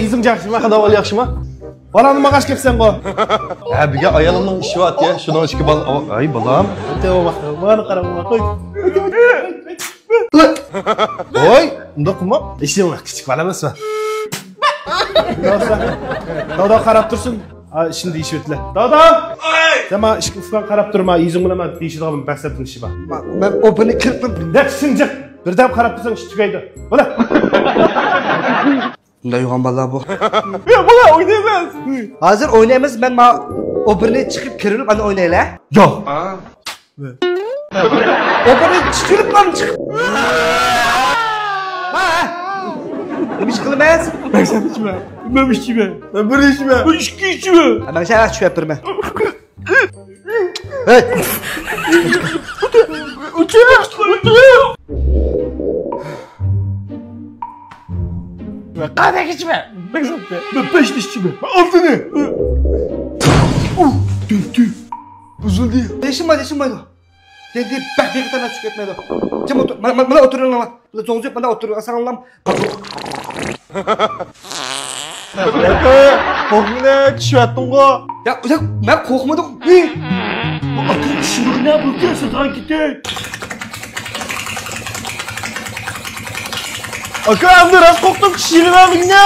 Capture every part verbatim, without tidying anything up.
يۈزۈڭ ياخشىمۇ؟ قانداق ئەھۋال، ياخشىمۇ؟ بالامنى ماڭاش كەپسەنغۇ؟ ھە، بۈگۈن ئايالىمنىڭ ئىشى بار ئىكەن، شۇنىڭ ئىچىگە بال-، ئاي، بالام. مانا قاراڭ، قوي. ۋوي، ئۇنداق قىلما. ئىشىڭ كىچىك بالا ئەمەسمۇ؟ دادا، دادا قاراپ تۇرسۇن. ھە، ئىشىنى دېيىشىۋېتىلە. دادا! سەن مانا ئىشىككە ئۇكاڭ قاراپ تۇرما، يۈزۈڭ بىلەن مەن دېيىشىدىغان مەقسەتتىن ئىشى بار. مەن ئوبىنى كىرىپ، نەق سىنجىق. بىردەم قاراپ تۇرساڭ ئىش تۈگەيدۇ. بولە. بۇنداق يوغان بالىلار بۇ. يا، بۇلار ئوينايمىز. ھازىر ئوينايمىز، مەن ما ئوبىرنى چىقىپ كىرىپ ئاندىن ئوينايلى. ياق. ئوبىرنى چىقىرىپ مانا چىقىپ. ھە؟ نېمە ئىش قىلىمىز؟ مەن سەن ئىچمە. مەن ئىچمە. مەن بىر ئىچمە. مەن ئىككى ئىچمە. مەن سەن چۈشۈرۈپ بېرىمەن. ھەي! قانداق ئىچىمەن؟ بەك ساتتى. مەن بەشنى ئىچىمەن. ئالتىنى. ئۇھ، تۈ، تۈ. بۇزۇلدى. دېيىشمايدۇ، دېيىشمايدۇ. دېدى، بەك بىخەتەر چۈشۈپ كەتمەيدۇ. جىم ئولتۇر. مانا، مانا، مانا ئولتۇرۇڭلار. بۇلار زوڭزىيىپ مانا ئولتۇرۇڭلار. قورقمىدى، چۈشۈۋەتتىڭغۇ. يا، يا، مەن قورقمىدىم. ھېي! بۇ ئاكا چىشىمنى بۇركە ساتقان كېتەي. ئاكا، ئەمدى راست قورقتۇم، چىشىمنى بەرمىگىنە.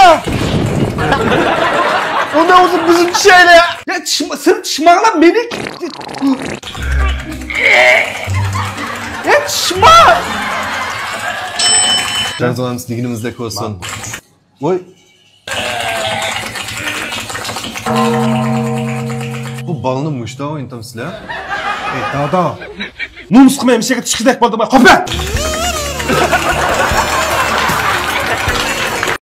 ئۇندا ئۆزى بىزنى چىشەيلى. يا، چىشما، سىرت چىشماڭلار مېنى. يا، چىشما. جان زۇۋانىمىز دېگىنىمىزدەك بولسۇن. ۋوي. بۇ بالىنى مۇشتا ئوينىتامسىلەر؟ ئەي، دادا. نومۇس قىلماي مىشەگە چىقىدەك بولدى، قاپە!